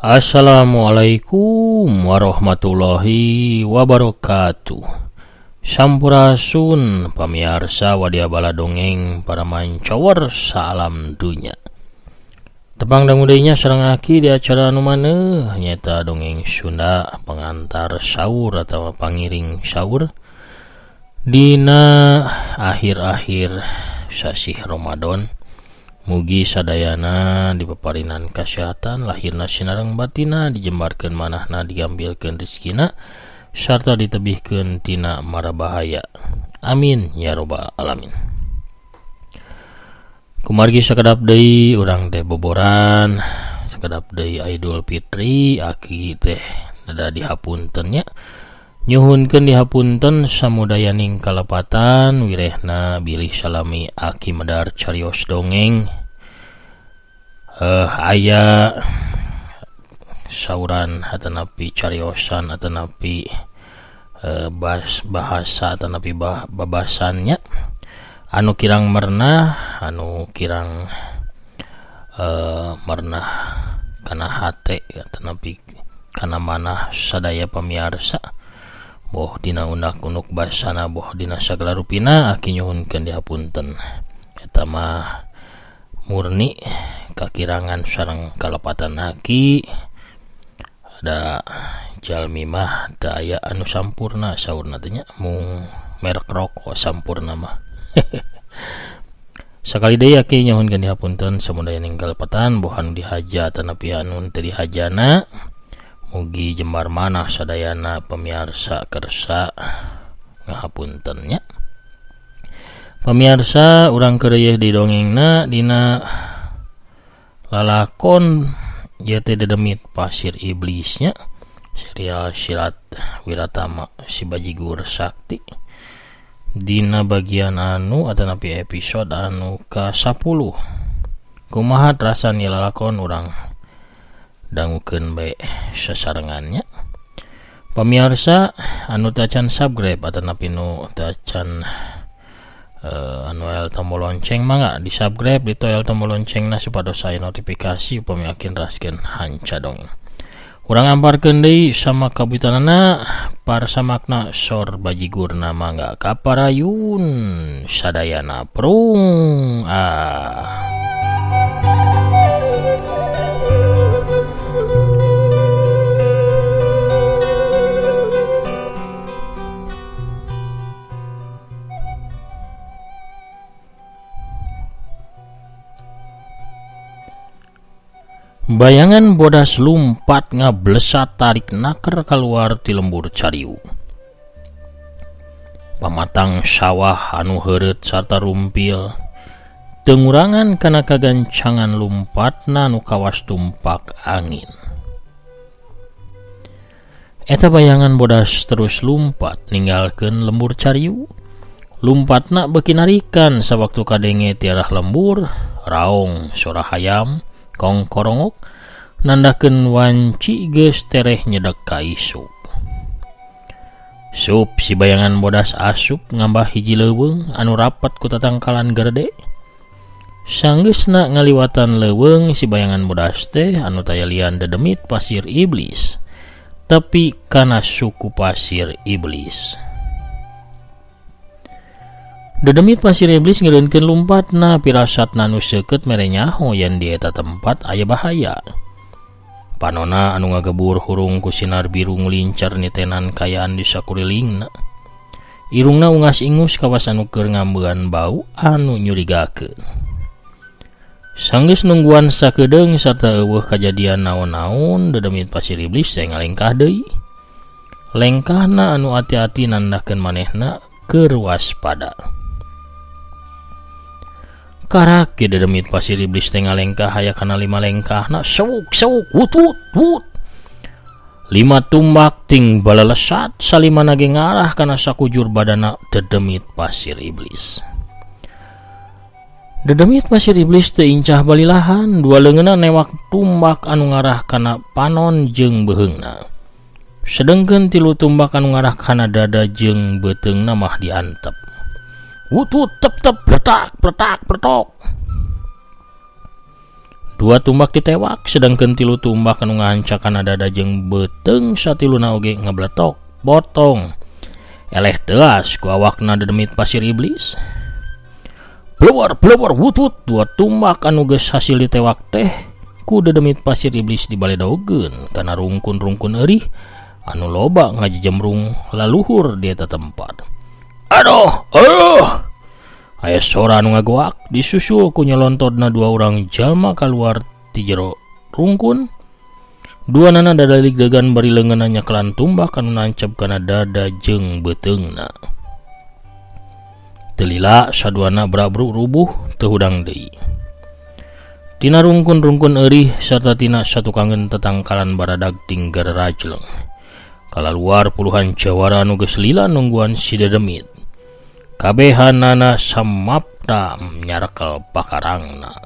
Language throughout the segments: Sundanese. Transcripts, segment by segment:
Assalamualaikum warahmatullahi wabarakatuh. Sampurasun pamiarsa wadia bala dongeng para mancawer salam dunya. Tepang dangu deui nya sareng aki di acara anu maneuh nyaeta dongeng Sunda pengantar sahur atau pangiring sahur dina akhir-akhir sasih Ramadan. Mugi sadayana dipaparinan kasehatan lahirna sinareng batina dijembarkeun manahna digambilkeun rezekina sarta ditebihkeun tina mara bahaya. Amin ya robbal alamin. Kumargi sakedap deui urang teh boboran, sakedap deui Idul Fitri aki teh nada dihapunten nya. Nyuhunkeun dihapunten samudayaning kalepatan wirehna bilih salami aki medar carios dongeng. Aya sauran atanapi cariosan atanapi bahasa atanapi babasannya anu kirang merenah, anu kirang merenah kana hate atanapi kana manah sadaya pamiarsa. Boh dina unak-unuk basana boh dina sagala rupina aki nyuhunkeun dihapunten. Eta mah murni kakirangan sareng kalepatan aki. Ada jalmi mah teu aya anu sampurna saurna teh nya, mung merek rokok sampurna mah. Sakali deui aki nyuhunkeun dihapunten samudaya ning kalepatan boh anu dihaja atanapi anu teu dihajana. Mugi jembar manah sadayana pamiarsa kersa ngahapunten nya. Pamiarsa urang keur di dongengna dina lalakon ieu teh dedemit pasir iblisnya serial silat Wiratama si Bajigur Sakti dina bagian anu atanapi episode anu ka-10. Kumaha rasana lalakon urang dangukeun bae sasarengannya. Pamiarsa anu tacan subscribe atanapi nu tacan anu el tombol lonceng mangga di subscribe di toel tombol loncengna supados aya notifikasi upami akin raskeun hanca dongeng. Urang amparkeun deui sama kabutanana parsamakna sor bajigurna mangga kaparayun sadayana prung ah. Bayangan bodas lumpat ngablesat tarik naker keluar ti lembur cariu. Pamatang sawah anu heureut sarta rumpil teu ngurangan kana kagancangan lumpatna nu kawas tumpak angin. Eta bayangan bodas terus lumpat ninggalkeun lembur cariu. Lumpatna beuki narikan sawaktu kadenge ti arah lembur raong sora hayam kongkorongok nandakeun wanci geus tereh nyedek ka isuk. Sup si bayangan bodas asup ngambah hiji leuweung anu rapat ku tatangkalan gerde. Sanggeusna ngaliwatan leuweung si bayangan bodas teh anu taya lian dedemit pasir iblis tepi kana suku pasir iblis. Dedemit pasir iblis ngeureunkeun lumpatna pirasatna nu seukeut mere nyaho yen di eta tempat aya bahaya. Panona anu ngagebur hurung ku sinar biru ngulincar nitenan kayaan di sakurilingna. Irungna ungas-ingus kawas anu keur ngambean bau anu nyurigakeun. Sanggeus nungguan sakedeung sarta eueuh kajadian naon-naon dedemit pasir iblis teh ngalengkah deui. Lengkahna anu ati-ati nandakeun manehna keur waspada. Karak ge dedemit pasir iblis teh ngalengkah aya kana lima lengkahna sewuk sewuk wut wut wut. Lima tumbak ting balalesat salimana ge ngarah kana sakujur badana dedemit pasir iblis. Dedemit pasir iblis teu incah balilahan dua leungeunna newak tumbak anu ngarah kana panon jeung beuheungna. Sedengkeun tilu tumbak anu ngarah kana dada jeung beuteungna mah diantep. Wut wut tep tep pletak pletak pletok. Dua tumbak ditewak sedangkeun tilu tumbak anu ngahancak kana dada jeung beuteung satiluna oge ngebletok potong. Eleh teas ku awakna dedemit pasir iblis. Plewer plewer wut wut dua tumbak anu geus hasil ditewak teh ku dedemit pasir iblis dibaledogeun kana rungkun-rungkun eurih anu loba ngajejemrung laluhur di eta tempat. Aduh, aduh. Aya sora anu ngagoak disusul ku nyelontodna dua urang jalma kaluar ti jero rungkun. Dua nana dadalig-degan bari leungeunna nyekelan tumbak anu nancep kana dada jeung beuteungna. Teu lila saduana brabru rubuh teu hudang deui. Tina rungkun-rungkun eurih sarta tina satukangeun tetangkalan baradag tinggar rajleng. Kalaluar puluhan jawara anu geus lila nungguan si dedemit. Kabehanana samapta nyarekel pakarangna.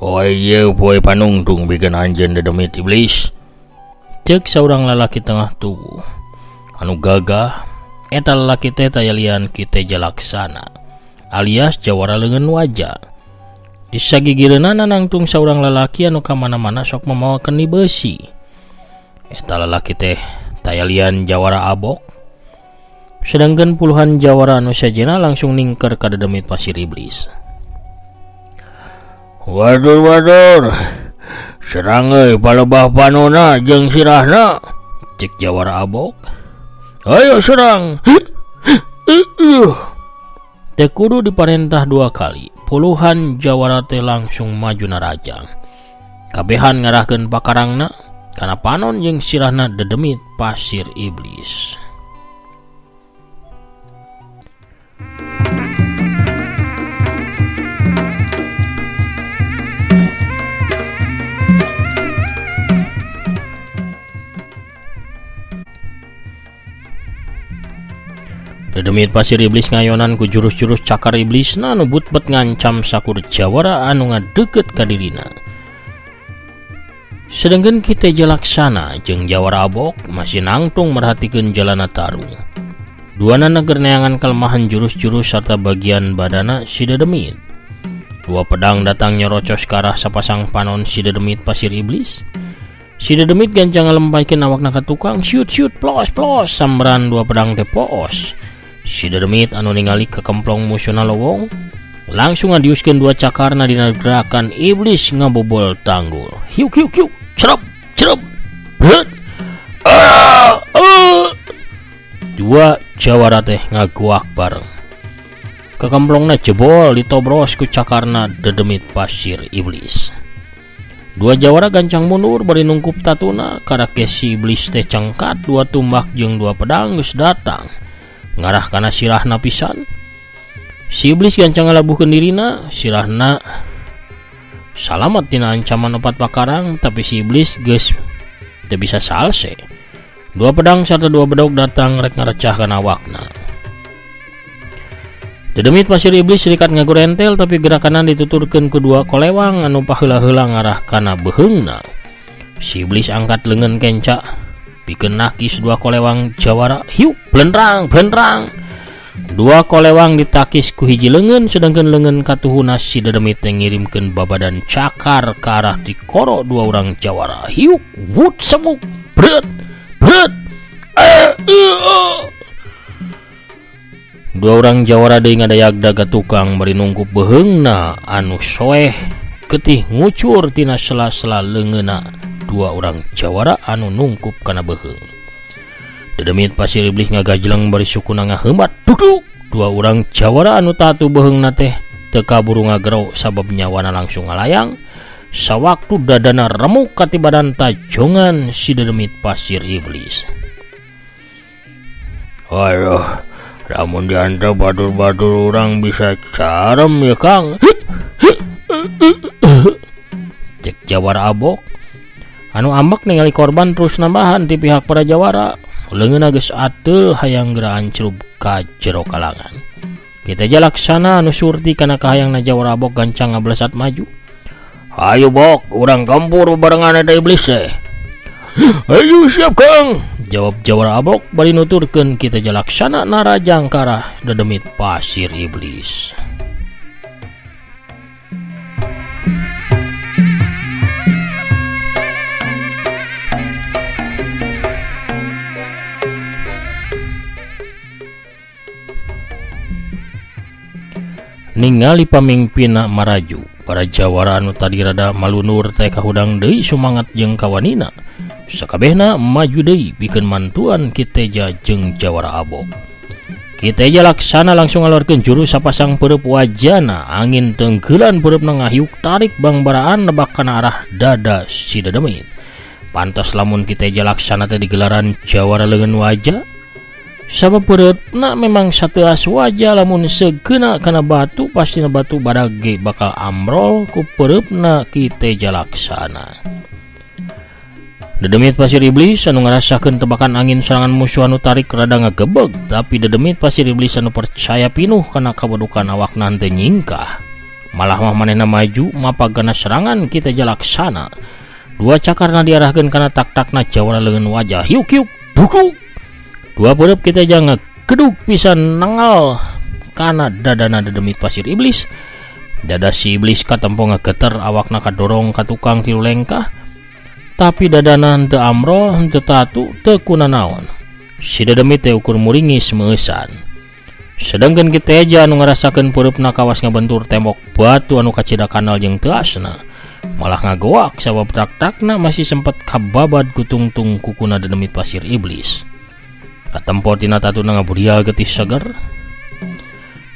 Oi ye poe panungtung bikin anjeun dedemit iblis. Cek saurang lalaki tengah tubuh anu gagah eta lalaki teh tayalian Ki Teja Laksana alias jawara leungeun wajah. Di sagigireunana nangtung saurang lalaki anu kamana-mana sok mamawa kendi beusi. Eta lalaki teh tayalian jawara abok. Sedangkan puluhan jawara anu sajena langsung ningker ka dedemit pasir iblis. Wadur wadur, serang euy palebah panona jeung sirahna, cek jawara abok. Ayo serang. Teu kudu diparentah dua kali, puluhan jawara teh langsung maju narajang. Kabehan ngarahkeun pakarangna kana panon jeung sirahna dedemit pasir iblis. Dedemit pasir iblis ngayonan ku jurus-jurus cakar iblisna anu butbet ngancam sakur jawara anu ngadeukeut ka dirina. Sedangkan Ki Teja Laksana jeung jawara abok masih nangtung merhatikeun jalana tarung. Duanana keur neangan kelemahan jurus-jurus sarta bagian badana si dedemit. Dua pedang datang nyerocos ka arah sapasang panon si dedemit pasir iblis. Si dedemit gancang ngalempaykeun awakna ka tukang, siut siut plos plos sambaran dua pedang teh poos. Si dedemit anu ningali kekemplong musuhna lowong langsung ngadiuskeun dua cakarna dina gerakan iblis ngabobol tanggul. Hiuk hiuk hiuk, cerep cerep, beut. Dua jawara teh ngaguak bareng. Kekemplongna jebol ditobros ku cakarna dedemit pasir iblis. Dua jawara gancang mundur bari nungkup tatuna karake si iblis teh cengkat dua tumbak jeung dua pedang geus datang. Ngarah kana sirahna pisan. Si iblis gancang ngalabuhkeun dirina, sirahna salamat tina ancaman opat pakarang, tapi si iblis geus teu bisa salse. Dua pedang sarta dua bedog datang rek ngarecah kana awakna. Dedemit pasir iblis serikat ngagurentel tapi gerakanna dituturkeun ku dua kolewang anu paheula-heula ngarah kana beuheungna. Si iblis angkat leungeun kenca pikeun nakis dua kolewang jawara, hiuk blendrang blendrang. Dua kolewang ditakis ku hiji leungeun sedangkan leungeun katuhuna si dedemit teh ngirimkeun babadan cakar ka arah tikoro dua urang jawara. Hiuk wut semuk bret bret. Dua orang jawara deui ngadayagdag ka tukang bari nungkup beuheungna anu soeh getih ngucur tina sela-sela leungeunna dua orang jawara anu nungkup kana beuheung. Dedemit pasir iblis ngagajleng bari sukuna ngaheumat duduk. Dua orang jawara anu tatu beuheungna teh teu kaburu ngagero sabab nyawana langsung ngalayang. Sawaktu dadana remuk katibadan tajongan si dedemit pasir iblis. Aduh, lamun diantep batur-batur urang bisa carem ya Kang. Cek jawara abok. Anu ambek ningali korban terus nambahan ti pihak para jawara. Leungeunna geus ateul hayang geura ancrub ka jero kalangan. Ki Teja Laksana anu surti kana kahayangna Jawara Abok gancang ngablesat maju. Hayu Bok, urang gempur bebarengan eta iblis teh. Ayo siap Kang, jawab Jawara Abok bari nuturkeun Ki Teja Laksana narajang ka arah dedemit pasir iblis. Ningali pamingpinna maraju, para jawara anu tadi rada malunur teh kahudang deui sumangat jeung kawanina. Sakabehna maju deui pikeun mantuan Ki Teja jeung Jawara Abok. Ki Teja Laksana langsung ngaluarkeun jurus sapasang peureub wajana, angin tenggelan peureupna ngahiuk tarik bangbaraan nebak kana arah dada si dedemit. Pantas lamun Ki Teja Laksana teh digelaran jawara leungeun waja. Sabab peureupna memang sateuas waja lamun segeuna kana batu pastina batu badag ge bakal amrol ku peureupna Ki Teja Laksana. Dedemit pasir iblis anu ngarasakeun tebakan angin serangan musuh anu tarik rada ngagebeg, tapi dedemit pasir iblis anu percaya pinuh kana kabodokan awakna henteu nyingkah. Malah mah manehna maju mapag kana serangan Ki Teja Laksana. Dua cakarna diarahkeun kana tak-takna jawara leungeun wajah. Hiuk hiuk duduk. Dua peureub Ki Teja ngegedug pisan nengal kana dadana dedemit pasir iblis. Dada si iblis katempo ngageter, awakna kadorong ka tukang tilu lengkah. Tapi dadana henteu amrol, henteu tatu, teu kunanaon. Si dedemit teh ukur muringis meueusan. Sedengkeun Ki Teja anu ngarasakeun peureupna kawas ngabentur tembok batu anu kacida kanal jeung teuasna. Malah ngagoak sabab tak-takna masih sempet kababad ku tungtung kukuna dedemit pasir iblis. Katempo tina tatuna ngaburial getih seger.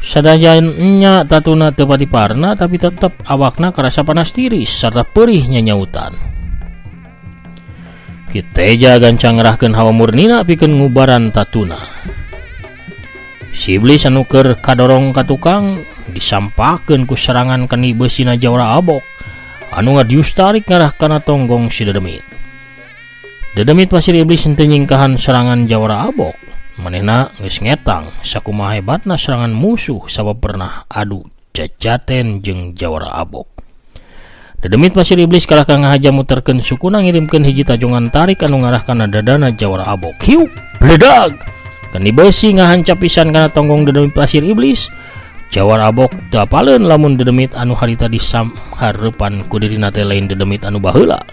Sadayana tatuna teu patiparna tapi tetep awakna karasa panas tiris sarta perih nyanyautan. Ki Teja gancang ngerahkeun hawa murnina pikeun ngubaran tatuna. Si iblis anu keur kadorong ka tukang disampakeun ku serangan kani beusina Jawara Abok anu ngadius tarik ngarah kana tonggong si dedemit. Dedemit pasir iblis henteu nyingkahan serangan Jawara Abok. Manehna geus ngetang sakumaha hebatna serangan musuh sabab pernah adu jajaten jeung Jawara Abok. Dedemit pasir iblis kalah ka ngahaja muterkeun sukuna ngirimkeun hiji tajongan tarik anu ngarah kana dadana Jawara Abok. Hiuk, bledag. Kendi beusi ngahancap pisan kana tonggong dedemit pasir iblis. Jawara Abok teu apaleun lamun dedemit anu harita disamhareupan ku dirina teh lain dedemit anu baheula.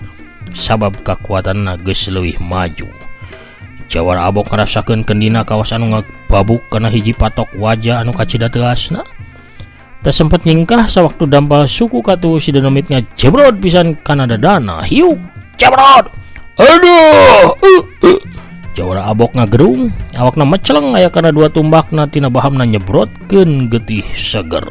Sabab kakuatanna geus leuwih maju. Jawara Abok ngarasakeun kendina kawas anu ngababuk kana hiji patok wajah anu kacida teuasna. Teu sempet nyingkah sawaktu dampal suku katuhu si dedemit ngajebrod pisan kana dadana. Hiuk, jebrod. Aduh. Jawara Abok ngagerung, awakna meceleng aya kana dua tumbakna tina bahamna nyebrotkeun getih seger.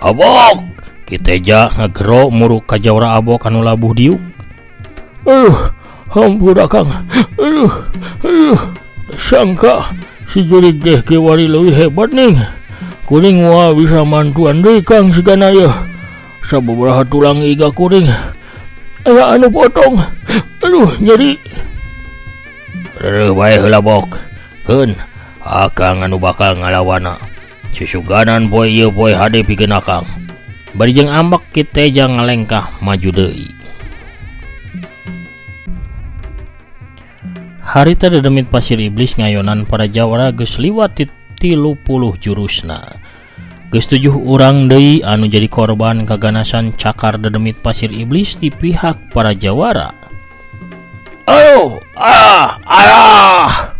Abok, Ki Teja ngagero muruk ka Jawara Abok anu labuh diuk. Hampura Kang. Aduh, aduh. Sangka si jurig teh kiwari leuwih hebat ning. Kuring moal bisa mantuan deui Kang sigana yeuh. Sababaraha tulang iga kuring aya anu potong. Aduh, nyeri. Reuh bae heula Bok. Keun, akang anu bakal ngalawana. Susuganan poe ieu poe hade pikeun akang. Bari jeung ambek Ki Teja ngalengkah maju deui. Harita dedemit pasir iblis ngayonan para jawara geus liwat 30 jurusna. Geus 7 urang deui anu jadi korban kaganasan cakar dedemit pasir iblis ti pihak para jawara. Ayo, ah, ah.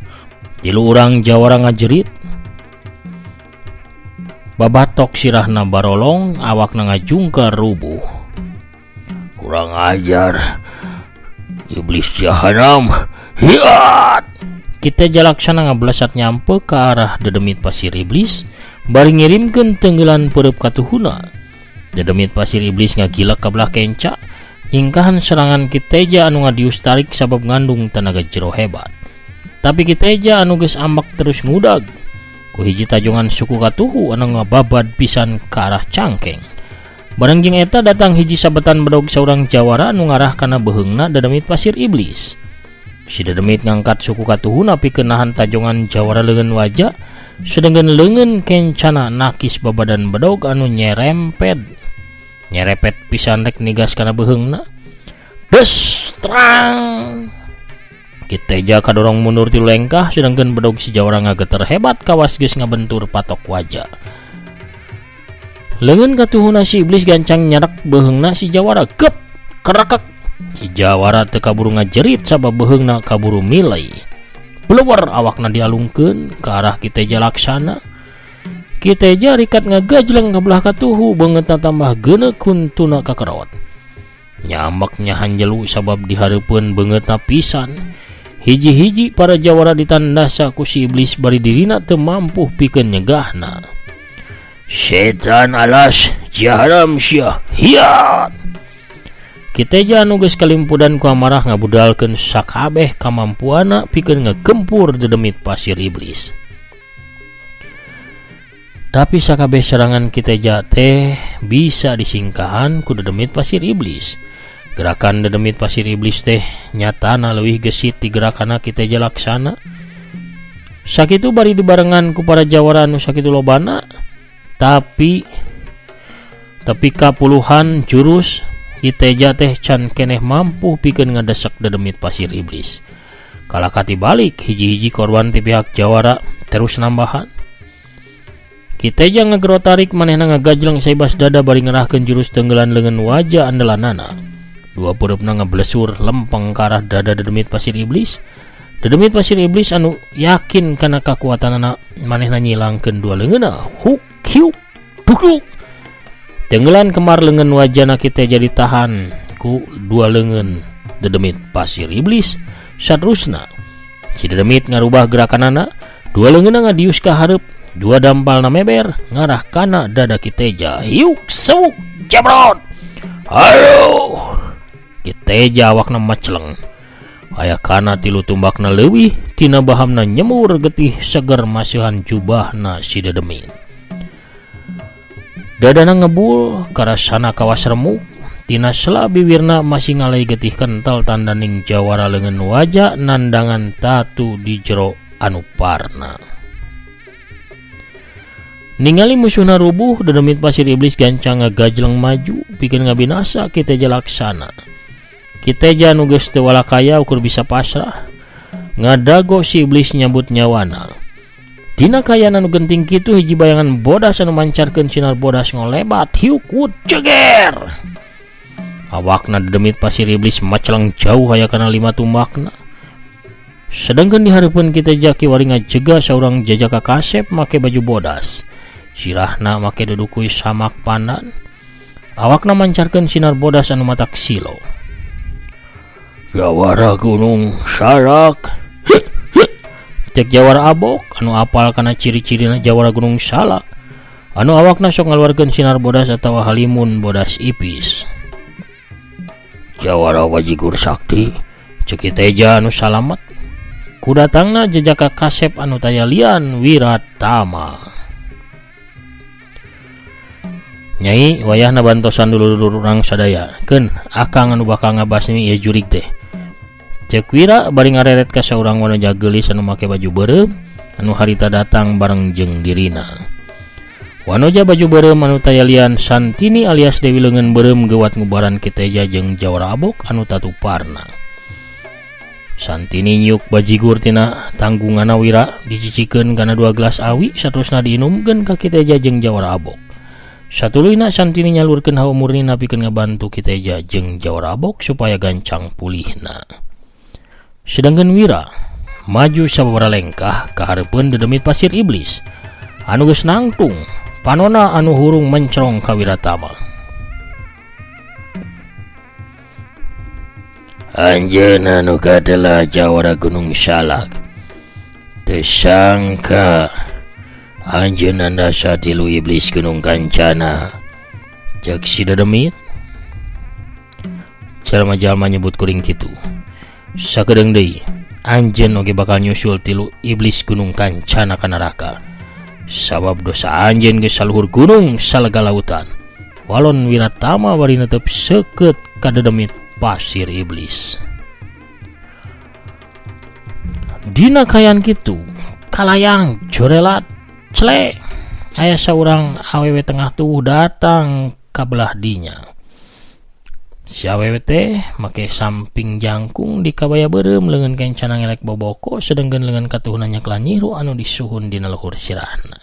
3 urang jawara ngajerit. Babatok sirahna barolong, awakna ngajungkar rubuh. Kurang ajar. Iblis jahanam. Hiat! Ki Teja Laksana ngablesat nyampe ke arah dedemit pasir iblis, bari ngirimkeun tenggelan peureub katuhuna. Dedemit pasir iblis ngagilek ka belah kenca, Nyingkahan serangan Ki Teja anu ngadius tarik sabab ngandung tenaga jero hebat. Tapi Ki Teja anu geus ambek terus ngudag. Ku hiji tajongan suku katuhu anu ngababad pisan ka arah cangkeng. Bareng jeung eta datang hiji sabetan bedog saurang jawara anu ngarah kana beheungna dedemit pasir iblis. Si dedemit ngangkat suku katuhuna pikeun nahan tajongan jawara leungeun waja, sedengkeun leungeun kencana nakis babadan bedog anu nyerempet. Nyerepet pisan rek nigas kana beheungna. Des trang. Ki Teja kadorong mundur tilu lengkah sedangkeun bedog si jawara ngageter hebat kawas geus ngabentur patok waja. Leungeun katuhuna si iblis gancang nyarak beheungna si jawara gep kerekek. Si jawara teu kaburu ngajerit sabab beheungna kaburu milai. Blewer awakna dialungkeun ka arah Ki Teja laksana. Ki Teja rikat ngagajleng ka belah katuhu beungeutna tambah geuneuk huntuna kakerot. Nyambek nyahan jelu sabab dihareupeun beungeutna pisan. Hiji-hiji para jawara ditandasa ku si iblis bari dirina teu mampu pikeun nyegahna. Setan alas jaharam sia hiat. Ki Teja anu geus kalimpudan ku amarah ngabudalkeun sakabeh kamampuanna pikeun ngagempur dedemit pasir iblis. Tapi sakabeh serangan Ki Teja teh bisa disingkahan ku dedemit pasir iblis. Gerakan dedemit pasir iblis teh nyatana leuwih gesit ti gerakanna Ki Teja laksana. Sakitu bari dibarengan ku para jawara anu sakitu lobana, tapi ka puluhan jurus Ki Teja teh can keneh mampu pikeun ngadesek dedemit pasir iblis. Kalakati balik hiji-hiji korban ti pihak jawara terus nambahan. Ki Teja ngagero tarik manehna ngagajleng saibas dada bari ngerahkeun jurus tenggelan leungeun waja andalanana. Dua peureupna ngablesur lempeng ka arah dada dedemit pasir iblis. Dedemit pasir iblis anu yakin kana kakuatanana manehna nyilangkeun dua leungeunna. Huk hiuk duk duk. Tenggelan kemar leungeun wajana Ki Teja ditahan ku dua leungeun dedemit pasir iblis. Saterusna si dedemit ngarubah gerakanana, dua leungeunna ngadius ka hareup, dua dampalna meber ngarah kana dada Ki Teja. Hiuk sewuk jebrot. Aduh. Ki Teja awakna maceleng. Aya kana tilu tumbakna leuwih tina bahamna nyemur getih seger masihan jubahna si dedemit. Dadana ngebul karasana kawas remuk tina sela bibirna masih ngalai getih kental tandaning jawara leungeun waja nandangan tatu di jero anu parna. Ningali musuhna rubuh dedemit pasir iblis gancang ngagajleng maju pikeun ngabinasa Ki Teja laksana. Ki Teja nu geus teu walakaya ukur bisa pasrah ngadago si iblis nyabut nyawana. Dina kaayaan anu genting kitu hiji bayangan bodas anu mancarkeun sinar bodas ngolebat hiuk wut ceger. Awakna dedemit pasir iblis maceleng jauh aya kana 5 tumbakna. Sedangkeun di hareupeun Ki Teja kiwari ngajega saurang jajaka kasep make baju bodas. Sirahna make dudukui samak pandan. Awakna mancarkeun sinar bodas anu matak silo. Jawara Gunung Salak. Cek jawara abok anu apal kana ciri-cirina jawara Gunung Salak. Anu awakna sok ngaluarkeun sinar bodas atawa halimun bodas ipis. Jawara Bajigur Sakti cek Ki Teja anu salamet. Kudatangna jejaka kasep anu tayalian Wiratama. Nyai wayahna bantosan dulur-dulur urang sadaya. Keun akang anu bakal ngabasmi ieu jurig teh. Cek Wira bari ngareret ka saurang wanoja geulis anu make baju beureum anu harita datang bareng jeung dirina. Wanoja baju beureum anu tayalian Santini alias Dewi Leungeun Beureum geuwat ngubaran Ki Teja jeung Jawara Abok anu tatuparna. Santini nyuk bajigur tina tanggunganna Wira dicicikeun kana 2 gelas awi saterusna diinumkeun ka Ki Teja jeung Jawara Abok. Satuluyna Santini nyalurkeun hawa murnina pikeun ngabantu Ki Teja jeung Jawara Abok supaya gancang pulihna. Sedangkan Wira maju sababaraha lengkah ka hareupeun dedemit pasir iblis anu geus nangtung panona anu hurung mencrong ka Wiratama. Anjeunna nu kadela Jawara Gunung Salak. Teu sangka anjeunna ndasa tilu iblis Gunung Kancana. Cek si dedemit. Jalma-jalma nyebut kuring kitu. Sakedeung deui anjeun oge bakal nyusul tilu iblis gunung kancana ka neraka. Sabab dosa anjeun geus saluhur gunung salega lautan. Walon Wiratama bari netep seukeut ka dedemit pasir iblis. Dina kayan kitu kalayang jorelat cle aya saurang awewe tengah tuh datang ka belah dinya. Si awewe teh make samping jangkung di kabaya beureum leungeun kencana ngelek boboko sedengkeun leungeun katuhna nyakla nyiru anu disuhun dina luhur sirahna.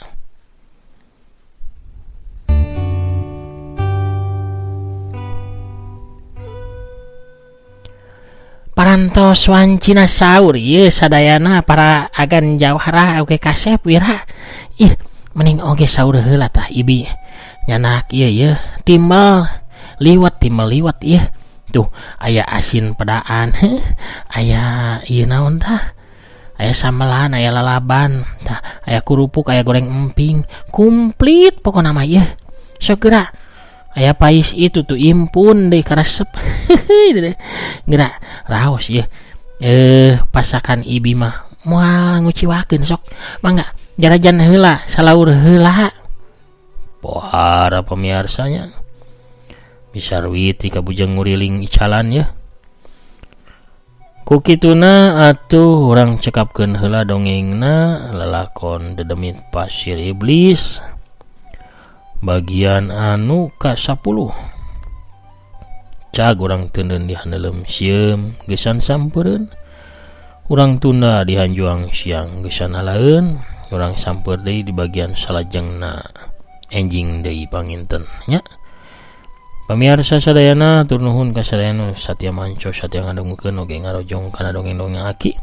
Parantos wancina saur ieu sadayana para agan jauhara oge kasep wira. Ih, mending oge saur heula tah ibi. Nyanak ieu ye timbel liwat timbel liwat ieu. Tuh aya asin pedaan, aya ieu naon tah? Aya sambelan, aya lalaban, tah aya kerupuk, aya goreng emping, komplit pokona mah ieu. Sok geura. Aya pais itu tuh impun deui karesep. Geura raos ieu. Pasakan ibi mah moal nguciwakeun sok. Mangga jarajan heula, salaur heula. Pohara pamiarsanya. Bisarwiti kabujeng nguriling icalan ya. Ku kituna atuh urang cekapkeun heula dongengna lalakon dedemit pasir iblis bagian anu ka-10. Cag urang teuneun di haneuleum sieum geusan sampeureun. Urang tunda di hanjuang siang geusan alaeun. Urang sampeur deui di bagian salajengna enjing deui panginten nya. Pamiarsa sadayana tur nuhun ka sadayana satia manco satia ngadungukeun oge ngarojong kana dongeng-dongeng aki.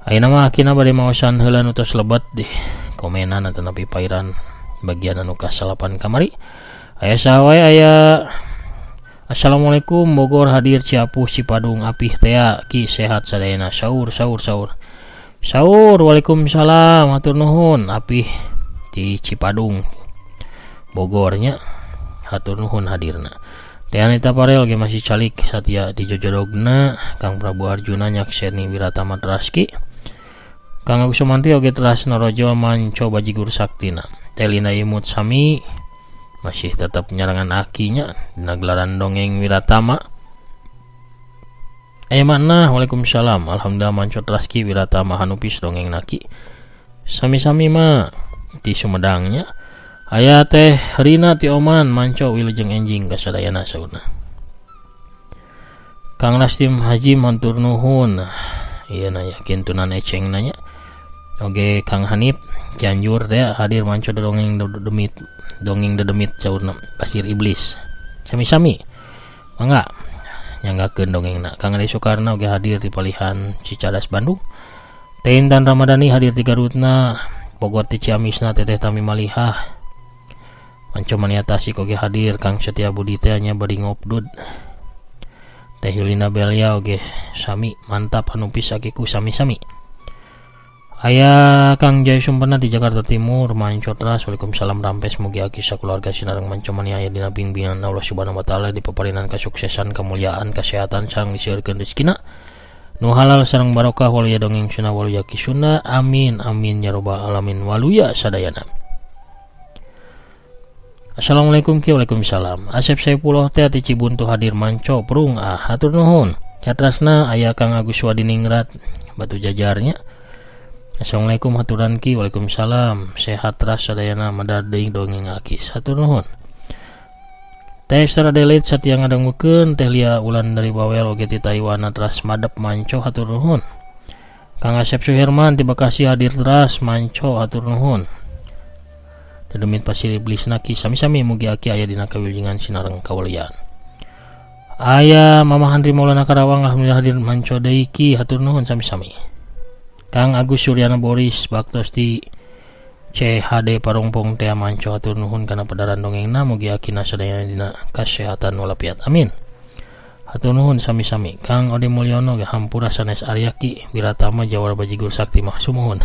Ayeuna mah akina bade maosan heula nu tos lebet deh komenan atanapi pairan bagian anu ka-9 kamari. Aya saha wae aya Assalamualaikum Bogor hadir Ciapuh Cipadung apih tea ki sehat sadayana saur saur saur. Saur waalaikumsalam hatur nuhun apih di Cipadung Bogornya. Hatur nuhun hadirna. Teh Anita Parel ge masih calik satia di jojodogna Kang Prabu Arjuna nyakseni Wiratama Traski. Kang Agus Sumantri oge teras norojo manco bajigur saktina. Teh Lina Imut sami masih tetap nyarangan akinya dina gelaran dongeng Wiratama. Aya mana waalaikumsalam alhamdulillah manco Traski Wiratama hanupis dongeng naki. Sami-sami mah di Sumedangnya. Aya teh Rina ti Oman manco wilujeng enjing kasadayana saurna. Kang Rastim Haji mantur nuhun. Ieu na yakin tunan eceng nanya. Oge Kang Hanif Cianjur teh hadir manco dongeng dedemit dongeng dedemit saurna pasir iblis. Sami-sami. Mangga nyanggakeun dongengna. Kang Ade Soekarno oge hadir di Palihan Cicadas Bandung. Teh Intan Ramadhani hadir di Garutna, Bogor ti Ciamisna Teteh Tami Malihah. Manco Mania Tasik oge hadir Kang Setia Budi teh nya bari ngopdud. Teh Yulina Belia oge sami mantap hanupis akiku sami-sami. Aya Kang Jaya Sumpena di Jakarta Timur manco teras waalaikumsalam rampes mugi aki sakeluarga sinareng manco mania aya dina bimbingan Allah Subhanahu wa taala di paparinan kasuksesan kemuliaan kesehatan sareng disieurkeun rezekina nu halal sareng barokah waluya dongeng suna waluya kisuna amin amin ya rabbal alamin waluya sadayana. Assalamualaikum ki waalaikumsalam. Asep Saipullah teh ti Cibuntu hadir manco prung ah hatur nuhun. Catrasna aya Kang Agus Wadiningrat Batu Jajarnya. Assalamualaikum haturan ki waalaikumsalam. Sehat ras sadayana madar deui dongeng aki hatur nuhun. Teh Esther Adelit satia ngadangukeun Teh Lia Ulan dari Bawel oge ti Taiwan teras madep manco hatur nuhun. Kang Asep Suherman ti Bekasi hadir teras manco hatur nuhun. Dedemit pasir iblis naki sami-sami mugi aki aya dina kawilujengan sinareng kawalian. Aya Mama Handri Maulana Karawang alhamdulillah hadir manco deui ki hatur nuhun sami-sami. Kang Agus Suryana Boris baktos di CHD Parongpong teh manco hatur nuhun kana pedaran dongengna mugi akina sadayana dina kasehatan walafiat amin. Hatur nuhun sami-sami. Kang Ode Mulyono ge hampura sanes Aryaki Wiratama Jawara Bajigur Sakti mah sumuhun.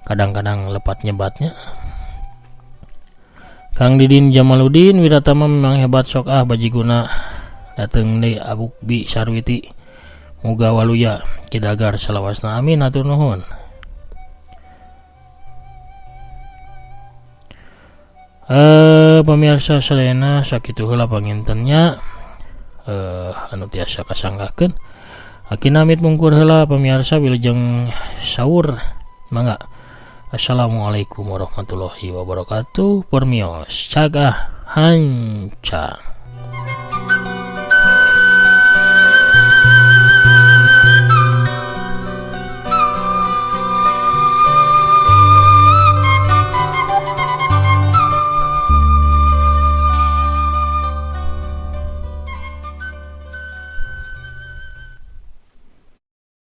Kadang-kadang lepat nyebatnya. Kang Didin Jamaludin Wiratama memang hebat sok ah bajiguna Dateng deui Abuk Bi Sarwiti. Muga waluya kidagar salawasna, amin, hatur nuhun. Pemirsa sadayana, sakitu heula panginten nya anu tiasa kasanggakeun. Aki namit mungkur heula pemirsa, wilujeng sahur, mangga. Assalamualaikum warahmatullahi wabarakatuh. Permios, cagah hanca.